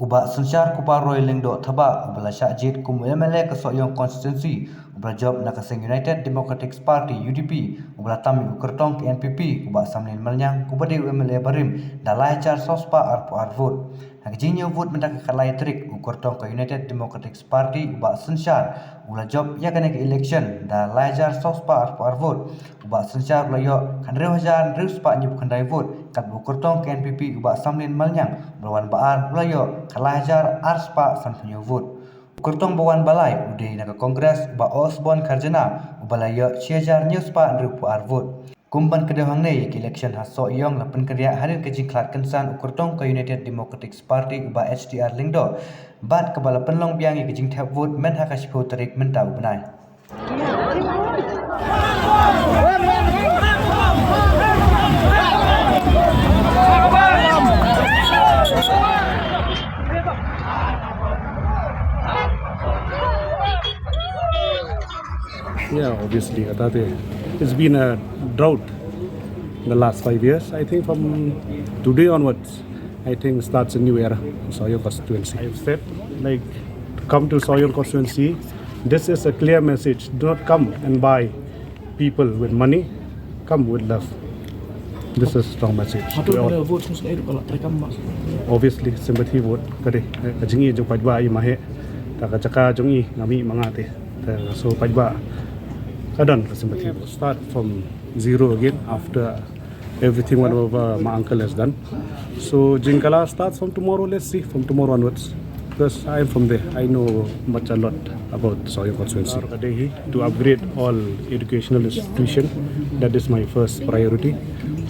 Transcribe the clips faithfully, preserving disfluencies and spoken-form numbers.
U Bah Synshar Kupar Roy Lyngdoh Thabah, uba la shah jied kum u M L A ka Sohiong constituency, uba la jop na ka seng United Democratic Party, U D P, uba la tam ïa u kyrtong ka N P P, u Bah Samlin Maliang, uba dei u M L A barim, da lai hajar saw spah arphew ar vote. Ha ka jingñiew vote mynta ka khatlai tarik, u kyrtong ka United Democratic Party, u Bah Synshar, u la jop ïa kane ka election da lai hajar saw spah arphew ar vote. U Bah Synshar u la ïoh hynriew hajar hynriew spah hynñiewphew khyndai vote, katba u kyrtong ka N P P u Bah Samlin Maliang u la wan ba ar, u la ïoh khatlai hajar ar spah sanphew hynñiew vote. U kyrtong ba wan ba lai u dei na ka Congress u Bah Osborne Kharjana, uba la ïoh shi hajar hynñiew spah hynriewphew ar vote. Kum ban kdew hangne ïa ka election ha Sohiong, la pynkynriah hadien ka jingkhlad kynsan u kyrtong ka United Democratic Party u Bah H D R Lyngdoh, bad kaba la pynlong biang ïa ka jingthep vote myn ha ka shiphew tarik mynta u bnai. Yeah, obviously, kata te, it's been a drought in the last five years. I think from today onwards, I think starts a new era in Sohiong constituency. I've said, like, to come to Sohiong constituency, this is a clear message. Do not come and buy people with money, come with love. This is strong message. Hato to all. Pada vote semua itu kalau rekam, Mak? Obviously, sympathy vote. Ka dei, eh, ka jingïeit jong paidbah i ma heh. Ta ka jaka jong i nga mih ma nga te. Ta so paidbah ka don ka sympathy vote. Start from zero again after everything whatever my uncle has done. So jingkylla starts from tomorrow. Let's see from tomorrow onwards. Because I am from there. I know much a lot about Sohiong constituency. Ka dei hi to upgrade all educational institution. That is my first priority.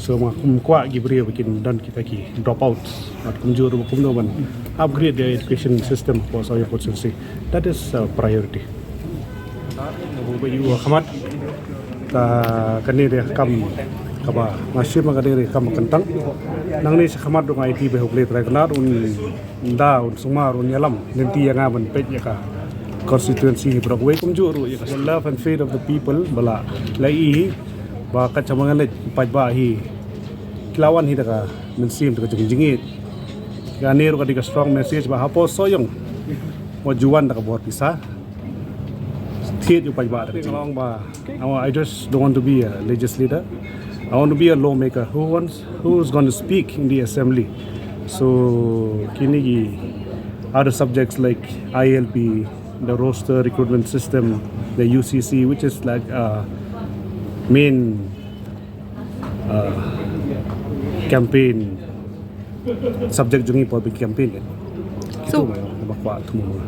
So ma kum kwah ki briew kin don kita ki dropouts. Mat kumjuh ruh kumno ban upgrade the education system for Sohiong constituency. That is a priority. Ba ïoh khmat. Ka kane dei kam kaba nga shim ka dei kam kyntang. Nangne sha khmat ruh nga ïa ki ba hok le trai kynad un da un sumar un ïalam lynti ïa nga ban peit ïa ka constituency hi bro wei kumjuh ruh ïa ka love and faith of the people ba la la i hi ba ka chama ngan leit paidbah hi ki la wan hi da ka mynsiem da ka jingïeit. Kane ruh ka dei ka strong message ba hapoh Sohiong wat ju wan da ka bor pisa. Thied ïa u paidbah da ka jingïeit. Ba I wa-, I just don't want to be a legislator. I want to be a lawmaker who wants, who is going to speak in the assembly. So kine ki other subjects like I L P, the roster recruitment system, the U C C, which is like a main, uh, campaign subject jong i por ban campaign kan. So, kito ma ba kwah thmu ma.